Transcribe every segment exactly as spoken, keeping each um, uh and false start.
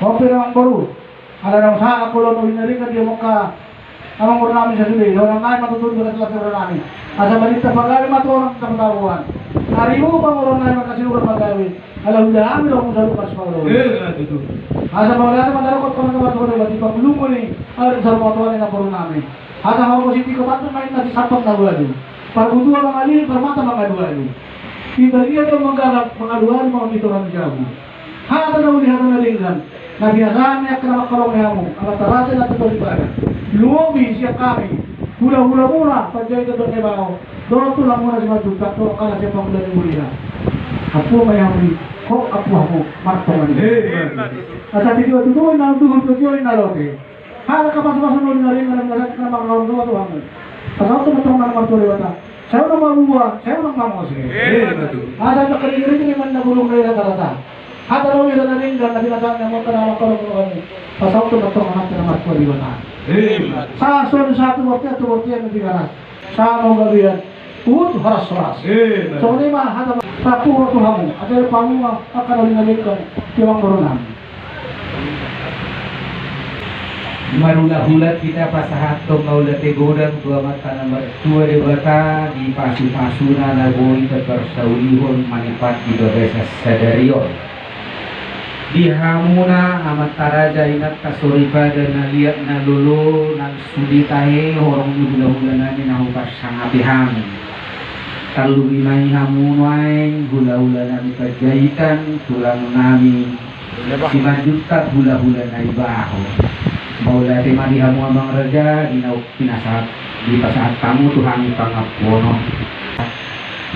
Ope damang boru, ala naung sahat angka ulaon na uli na denggan di hamu angka amangboru nami sasude, dohonon nami ma tutu di bagasan las ni roha nami. Asa marhite pagabe ma tu on angka pataruan. Ari on pangorahon nami marhasiluhuton pagabe. Ala huida hami do hamu saluhut marsipaoloan. Asa mauliate ma tadokkon tu Amanta Martua Debata di pangulumuni ari saur matua ni namboru nami. Asa hamu sitiko tanduk ma inna sisampang na ualu. Parbutuha mangaliling, parmata mangalualu. Di balian do manggagap mangalualu mangonditorami jabu. Hata na uli hata na denggan na binasahan ni angka na mangkaholongi hamu, Amanta raja na totoli pada. Lumobi sian hami, hulahulamuna panjaitan dohot na ibaho, dohot tulangmuna Simanjuntak dohot angka na sian pangula ni huria. Ampuon ma i hamu, hot ampuon hamu martonga ni. Asa tio tutu inna unduhur, tio inna lote. Hata pasupasu na uli na denggan na binasahan ni angka na mangkaholongi hamu, pasahathon ma tu Amanta Martua Debata. Sai unang mabubuhan, sai unang mamose. Asa angka na denggan i ma na bulung na i ratarata. Hata na uli hata na denggan na binasahan ni hamu angka na mangkaholongi hamu, pasahathon ma tu Amanta na Martua Debata. Sahat solu, sahat tu bontean, tu bontean na Tigaras. Sahat ma gabean, huhut horas-horas. Songon i ma hata na tarpungka tu hamu, ate pamungo angka na uli na denggan di amangboru nami. Marhulahula hita pasahathon mauliate godang tu Amanta na Martua Debata di pasupasuna na boi taparsaulihon manipat di bagasan sadari on. Di hamuna amanta raja, inanta soripada na liat na lolo nang sude tahe horong ni hulahula nami na huparsangapi hami. Tarlumobi ma i hamu nuaeng hulahula nami Panjaitan, tulang nami Simanjuntak, hulahula na ibaho. Mauliate ma di hamu amang raja di na pinasahat, dipasahat hamu tu hami pangampuon on.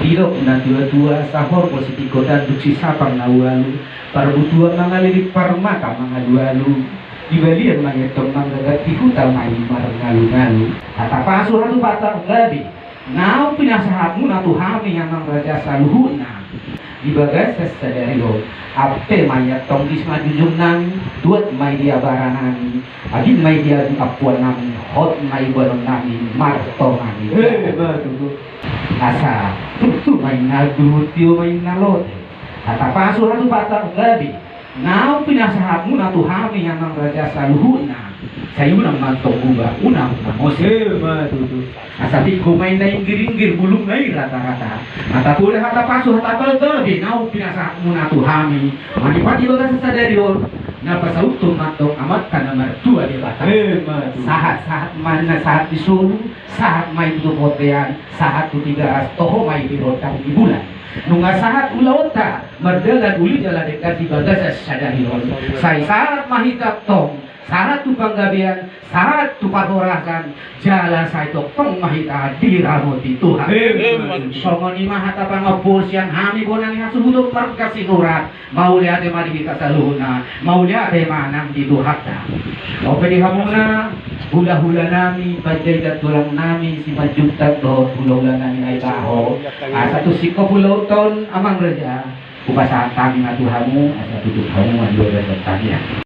Didok na tuatua, sahorbo sitiko tanduk sisampang na ualu, parbutuha mangaliling parmata mangalualu, di balian ma i antong manggagap, di huta ma i marngalungalu. Hata pasu hata panggabean naung pinasahatmuna tu hami amang raja saluhutna di bagasan sadari on. Ampe ma i antong di simanjujung nami, tuat ma i di abara nami, abit ma i di ampuan nami, hot ma i boanon nami martonga ni. Asa tutu ma inna unduhur, tio ma inna lote. Hata pasu hata panggabean naung pinasahatmuna tu hami amang raja saluhutna, sai unang ma antong bubuhan, unang mamose. Asa tingko ma inna inggiringgir, bulungna i ratarata. Hata poda, hata pasu, hata panggabean naung pinasahatmuna tu hami manipat di bagasan sadari on, na pasauthon ma antong Amanta na Martua Debata. Sahat, sahat ma na sahat di solu, sahat ma i tu bontean, sahat tu Tigaras, toho ma i di rondang ni bulan. Nunga sahat ulaonta mardalan uli jala denggan di bagasan sadari on, sai sahat ma hita antong sahat tu panggabean, sahat tu parhorasan, jala sai tongtong ma hita diramoti Tuhan. Songon i ma hata pangampuon sian hami bona ni hasuhuton marga Sinurat. Mauliate ma di hita saluhutna, mauliate ma nang di Tuhanta. Ope di hamuna hulahula nami Panjaitan, tulang nami Simanjuntak dohot hulahula nami Naibaho, asa tung singkop ulaonta on amang raja, hupasahat hami ma tu hamu, asa tutup hamu ma di bagasan tangiang.